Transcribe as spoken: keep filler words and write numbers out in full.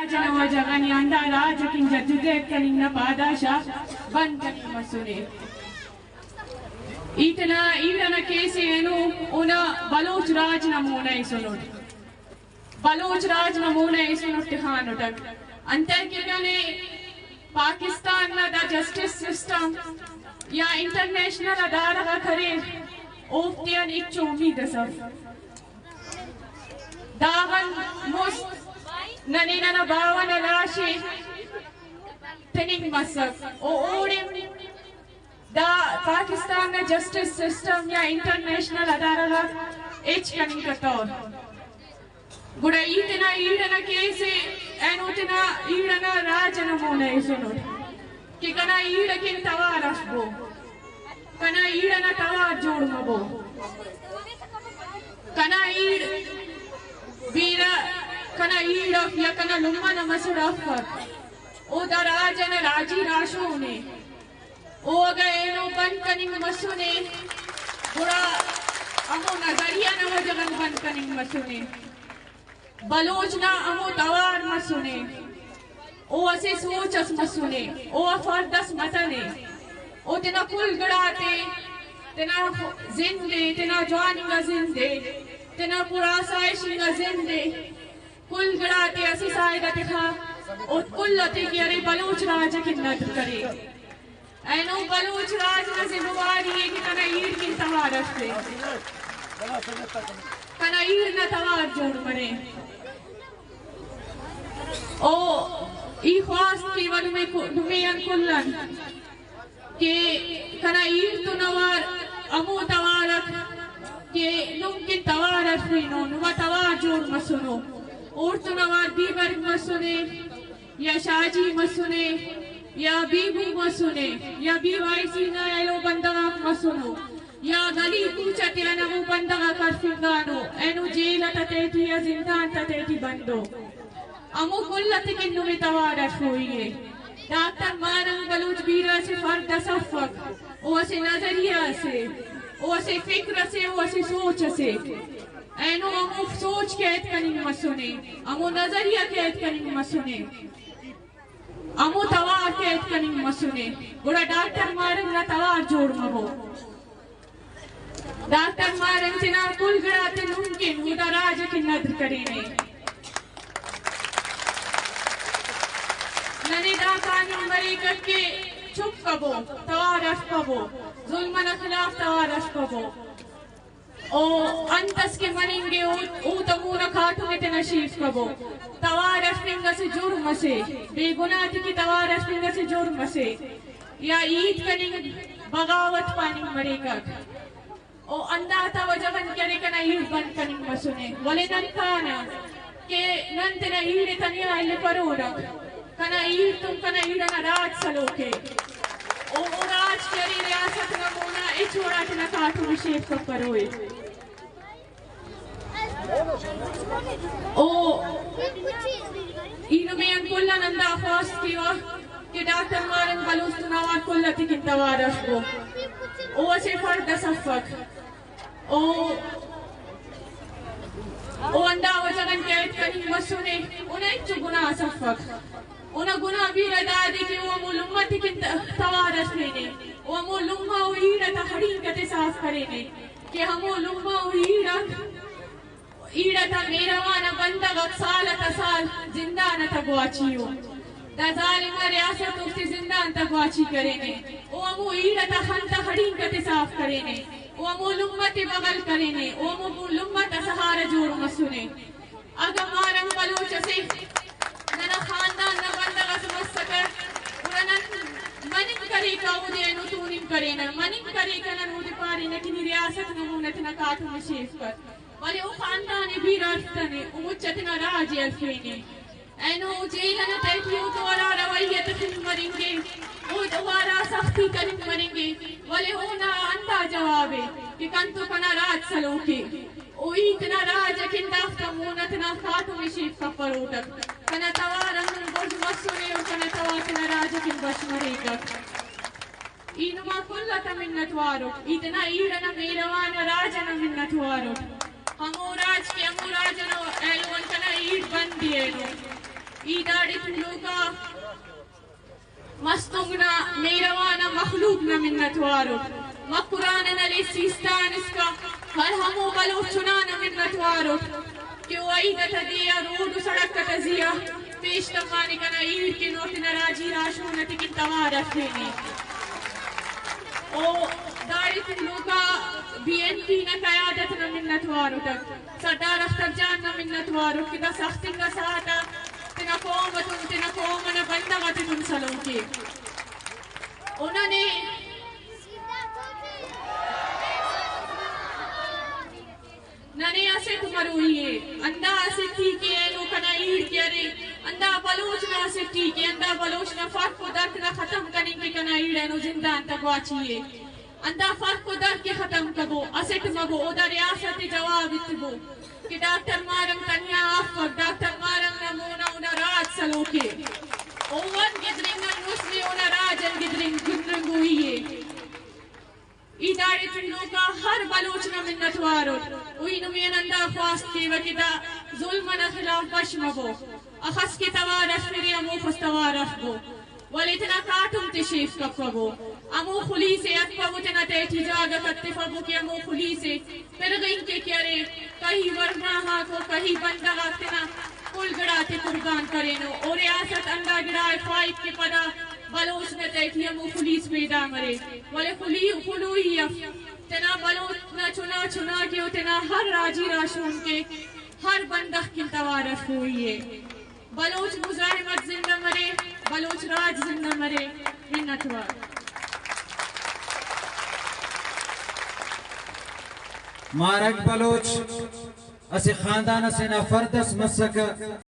راج ئنا وجہ غان یا ہندا راج اکن جدوجہد کننگ نا پاداش آ بند کننگ مسنے۔ ای تینا ایڑ ئنا کیس ءِ اینو اونا بلوچ راج نا مون آ ایسونٹ، بلوچ راج نا مون آ ایسونٹ تخانٹ۔ انتئے کہ کنے پاکستان نا دا جسٹس سسٹم یا انٹرنیشنل ادارہ غاک اریر، اوفتیان ہچو امید اس اف۔ داغان مست ننے ننا باوہ نا لاش ءِ تننگ مسک، او اوڑے دا پاکستان نا جسٹس سسٹم یا انٹرنیشنل ادارہ غاک ہچ کننگ کتور۔ گڑا ای تینا ایڑ ئنا کیس ءِ، اینو تینا ایڑ ئنا راج ئنا مون آ ایسونٹ کہ کنا ایڑ اکن توار اف بو، کنا ایڑ ئنا توار جوڑ مبو، کنا ایڑ بیرہ کنا ایڑ اف یا کنا لمہ نا مسڑ افک، او دا راج ئنا راجی راہشون ءِ۔ او اگہ اینو بند کننگ مسنے، گڑا ہمو نظریہ نا وجہ غان بند کننگ مسنے۔ بلوچ نا ہمو توار مسنے، او اسہ سوچ اس مسنے، او فرد اس متنے، او تینا کل گڑاتے، تینا زند ءِ، تینا جوان انگا زند ءِ، تینا پرآسائش انگا زند ءِ، کل گڑاتے اسہ سائیڈ آ تخا، او کل آتے کہ ارے بلوچ راج اکن ندر کرے۔ اینو بلوچ راج نا ذمہ واری ءِ کہ کنا ایڑ کن توار ہرفے، کنا ایڑ نا توار جوڑ مرے۔ او ای خواست کیوہ نمے کو-، نمے آن کل آن کہ کنا ایڑ تون اوار ہمو توار اک کہ نم کن توار ہرفینو، نما توار جوڑ مسنو، اوڑتون اوار بیبرگ مسنے، یا شاہ جی مسنے، یا بیبو مسنے، یا بی وائی سی نا ایلو بندغ آک مسنو، یا گلی کوچہ تیان ہمو بندغ آک ہرفنگانو، اینو جیل تا تہٹی یا زندان تا تہٹی بندو۔ ہمو کل آتیکن نمے توار ہرفوئی ءِ۔ ڈاکٹر ماہ رنگ بلوچ بیرہ اسہ فرد اس افک، او اسہ نظریہ اسے، او اسہ فکر اسے، او اسہ سوچ اسے۔ اینو ہمو سوچ قید کننگ مسنے، ہمو نظریہ قید کننگ مسنے، ہمو توار قید کننگ مسنے، گڑا ڈاکٹر ماہ رنگ نا توار جوڑ مبو۔ ڈاکٹر ماہ رنگ تینا کل گڑاتے نم کن او دا راج اکن ندر کرینے۔ ننے دا پاننگ مریکک کہ چپ کبو، توار اف کبو، ظلم ئنا خلاف توار اف کبو۔ او انت اس کہ مننگ ءِ، او، او تا مون آ کاٹم ءِ تینا شیف کبو۔ توار ہرفنگ اسہ جرم اسے، بے گناہ تے کہ توار ہرفنگ اسہ جرم اسے، یا ہیت کننگ بغاوت پاننگ مریکک۔ او ہندا تا وجہ غان کہ ارے کنا ایڑ بند کننگ مسنے، ولے نن پانہ کہ نن تینا ایڑ ءِ تنیا الیپروڑک۔ کنا ایڑ تون کنا ایڑ ئنا راج سلوک ءِ۔ او، او راج کہ ارے ریاست نا مونا ہچ وڑا تینا کاٹم ءِ شیف کپروئے۔ او ای نمے آن کل آن ہندا خواست کیوہ کہ ڈاکٹر ماہ رنگ بلوچ تون اوار کل آتیکن توار اف۔ او اسہ فرد اس افک۔ او، او ہندا وجہ غان قید کننگ مسنے، اونا ہچو گناہ اس افک۔ اونا گناہ بیرہ دادے کہ او ہمو لمہ تے کن ت-، توار ہرفینے، او ہمو لمہ و ایڑ تا خڑینک تے صاف کرینے کہ ہمو لمہ و ایڑ آک، ایڑ تا مہروان آ بندغ آک سال تا سال زندان تا گواچی او۔ دا ظالم ریاست اوفتے زندان تا گواچی کرینے، او ہمو ایڑ تا خن تا خڑینک تے صاف کرینے، او ہمو لمہ تے بغل کرینے، او ہمو لمہ تا سہارا جوڑ مسنے۔ اگہ ماہ رنگ بلوچ اسے ننا خاندان نا بندغ اس مسکہ، گڑا نن مننگ کریکہ اودے اینو توننگ کرینہ، مننگ کریکہ نن اودے پارینہ کہ نی ریاست نا مون آ تینا کاٹم ءِ شیف کر، ولے او خاندان ءِ بیرہ ہرفتنے، او مچ آ تینا راج ءِ ہرفینے۔ اینو جیل ئنا تہٹی او تو ہرا رویہ تخنگ مرنگے، او تو ہرا سختی کننگ مرنگے، ولے اونا ہندا جواب ءِ کہ کنتو کنا راج سلوک ءِ۔ او ای تینا راج اکن دافتا مون آ تینا کاٹم ءِ شیف کپروٹک۔ کنا توار ہندن گرج مسنے و کنا توار تینا راج اکن بش مریکک۔ ای نما کل آتا منت وار اٹ، ای تینا ایڑ ئنا مہروان آ راج ئنا منت وار اٹ۔ ہمو راج کہ ہمو راج ئنا ایلو آن کنا ایڑ بند ءِ اینو۔ ای داڑے تولوکا مستونگ نا مہروان آ مخلوق نا منت وار اٹ۔ مکران نا نلے سیستان اسکا ہر ہمو بلوچ چنا نا منت وار اٹ کہ او عید تا دے آ روڈ و سڑک تا زی آ پیش تمانے، کنا ایڑ کن او تینا راجی راہشون تے کن توار ہرفینے۔ او داڑے تولوکا بی این پی نا قیادت نا منت وار اٹ، سردار اختر جان نا منت وار اٹ کہ دا سخت انگا ساہت آ تینا قوم اتون، تینا قوم انا بندغ آتتون سلوک ءِ۔ او ننے، ننے اسٹ مروئی ءِ، ہندا اسٹ ٹی کہ اینو کنا ایڑ کہ ارے، ہندا بلوچ نا اسٹ ٹی کہ، ہندا بلوچ نا فرق و درک نا ختم کننگ کہ کنا ایڑ اینو زندان تا گواچی ءِ۔ ہندا فرق و درک ءِ ختم کبو، اسٹ مبو، او دا ریاست ءِ جواب ایتبو کہ ڈاکٹر ماہ رنگ تنیا افک، ڈاکٹر ماہ رنگ نا مونا اونا راج سلوک ءِ۔ او ون گدرینگ ان، اس نے اونا راج ان گدرینگ، گدرینگوئی ءِ۔ ای داڑے تولوکا ہر بلوچ نا منت وار اٹ۔ او ای نمے آن ہندا خواست کیوہ کہ دا ظلم انا خلاف بش مبو۔ اخس کہ توار ہرفرے، ہموخس توار ہرفبو۔ ولے تینا کاٹم تے شیف کپبو۔ ہمو خلیس ءِ ہتپبو، تینا تہٹی جاگہ کتفبو کہ ہمو خلیس ءِ پرغنگ کے کہ ارے، کہی ورنا غاک و کہی بندغ آک تینا کل گڑاتے قربان کرینو۔ او ریاست ہندا گڑا ءِ خواہک کہ پدا بلوچ نا تہٹی ہمو خلیس پیدا مرے۔ ولے خلی-، خلوئی اف۔ تینا بلوچ نا چنا چنا کے او تینا ہر راجی راہشون کے ہر بندغ کن توار ہرفوئی ءِ۔ بلوچ مزاحمت زندہ مرے، بلوچ راج زندہ مرے۔ منت وار۔ ماہ رنگ بلوچ اسہ خاندان اسے نا فرد اس مسکہ۔